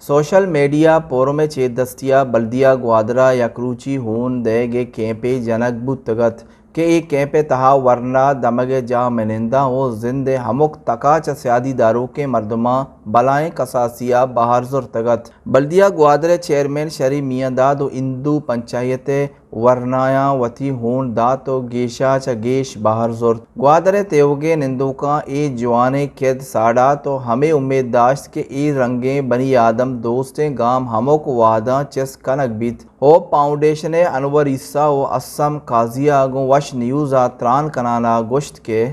Social media پورم ء چیر دستی ء بلدیہ گوادر ء یک روچی ہون دئیگ ء کیمپے جنگ بوتگ ات کہ اے کیمپ ء تہا ورنا دمگ ء جاہ مننداں و زند ء ہمک تکا چہ سیادی داروکیں مردماں بلائیں کساسی ء بہر زرتگ ات۔ بلدیہ گوادر ء چیئرمین شری میاں داد و ہندو پنچایت ء ورنایاں وتی ہون دات و گیشا چہ گیش بہر زرت۔ گوادر ء تیوگیں نندوکاں اے جوانیں کد ساڑات و ہمے امیت داشت کہ اے رنگیں بنی آدم دوستیں گام ہمک وہداں چست کنگ بیت۔ ہوپ فاؤنڈیشن ء انور عیسی و اسم قاضی ء گوں وش نیوز ء تران کنان ء گوشت کہ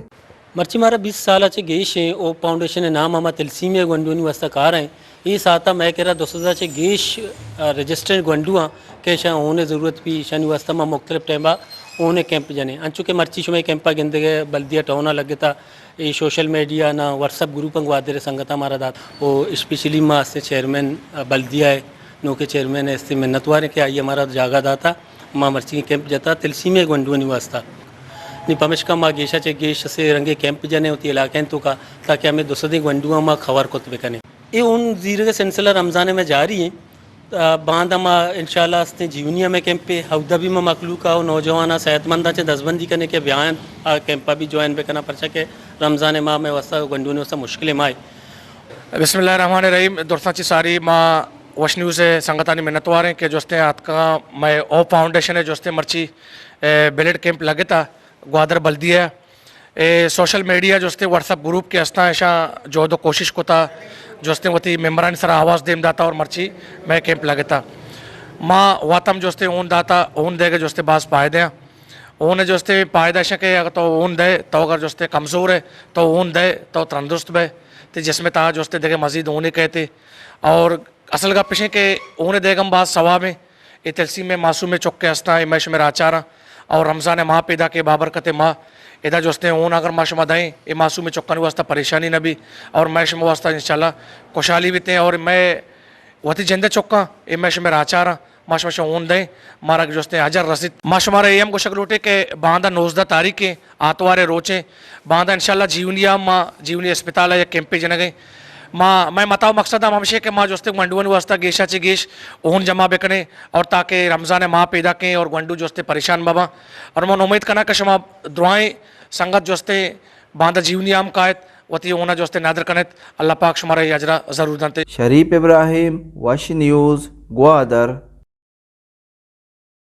مرچی مارا بیست سال ء چہ گیش ایں، ہوپ فاؤنڈیشن ء نام ء ما تلسیمی ء گونڈونی واستہ کار ایں۔ اے ساعت ء مئے کرا دو سد ء چہ گیش، آ، رجسٹرڈ گونڈو آں کہ اشاں ہون ء ضرورت بی، اشانی واستہ ما مختلف ٹائم ء ہون ء کیمپ جنیں۔ انچو کہ مرچی شمئے کیمپ ء گندگ ء بلدیہ ٹاؤن ء لگتا، اے سوشل میڈیا نا واٹس ایپ گروپ ء گوادر ء سنگتاں مارا دات۔ او اسپیشلی ما استیں چیئرمین، آ، بلدیہ ء نوکیں چیئرمین ء استیں منتوار ایں کہ آئی ء مارا جاگہ داتا، ما مرچی کیمپ جتا تلسیمی ء گونڈوانی واستہ۔ نی پمشکا ما گیشا چہ گیش اسے رنگے کیمپ جنیں وتی علاقہ ء توکا تاکہ ہمے دو سدیں گونڈواں ما کور کت بکنیں۔ اے ہون زیرگ ء سلسلہ رمضان ء مئے جاری ایں۔ آ، باندا ما انشاءاللہ استیں جیونی ء مئے کیمپے، ہودہ بھی ما مخلوق ء و نوجواناں صحت منداں چہ دزبندی کنیں کہ بیاینت آ کیمپ ء بھی جوائن بکناں، پرچا کہ رمضان ء ماہ مئے واستہ گونڈونی واستہ مشکل ء ماہ ایں۔ بسم اللہ الرحمن الرحیم۔ درستاں چہ ساری ما وش نیوز ء سنگتانی منتوار ایں کہ جستیں آتکاں مئے ہوپ فاؤنڈیشن ء جستیں مرچی، اے، بلڈ کیمپ لگتا گوادر بلدیہ ء۔ اے سوشل میڈیا جستیں واٹس ایپ گروپ کہ استاں، اشاں جہد و کوشش کتا، جستیں وتی ممبرانی سرا آواز دیم داتا اور مرچی مئے کیمپ لگتا۔ ما واتم جستیں اون داتا، اون دئیگ ء جستیں باز پائدہ آں۔ اون ء جستیں پائدہ اش کہ اگر تو اون دئے، تو اگر جستیں کمزور ئے، تو اون دئے، تو تندرست بئے، تئی جسم ء تہا جستیں دگہ مزید اونے کئیت۔ اور اصل گپ اش کہ اون ء دئیگ ہم باز ثواب ایں۔ اے تلسیم ء معصومیں چک ء استاں، اے مئے شمئے راہچاراں اور رمضان ء ماہ پیداک ایں، بابرکتیں ماہ۔ ادا جستیں اون اگر ما شما دئیں، اے معصومیں چکانی واستہ پریشانی نہ بی اور مئے شمئے واستہ انشاءاللہ خوشحالی بیتیں اور مئے وتی جند ء چکاں، اے مئے شمئے راہچاراں، ما شما شہ اون دئیں، مارا جستیں اجر رسیت۔ ما شمارا اے ہم گوشگ لوٹیں کہ باندا نوزدہ تاریخ ایں، آتوار ء روچ ایں، باندا انشاءاللہ جیونی ء ما جیونی اسپتال ء یک کیمپے جنگ ایں۔ ما، مئے متا و مقصد ہم ہمشی کہ ما جستیں گونڈوانی واستہ گیشا چہ گیش اون جمع بکنیں اور تاکہ رمضان ء ماہ پیداک ایں اور گونڈو جستیں پریشان مباں۔ اور من امید کناں کہ شما درائیں سنگت جستیں باندا جیونی ء ہم کائیت، وتی اون ء جستیں ندر کنیت، اللہ پاک شمارا اے اجر ء ضرور دنت۔ شریف ابراہیم، وش نیوز، گوادر۔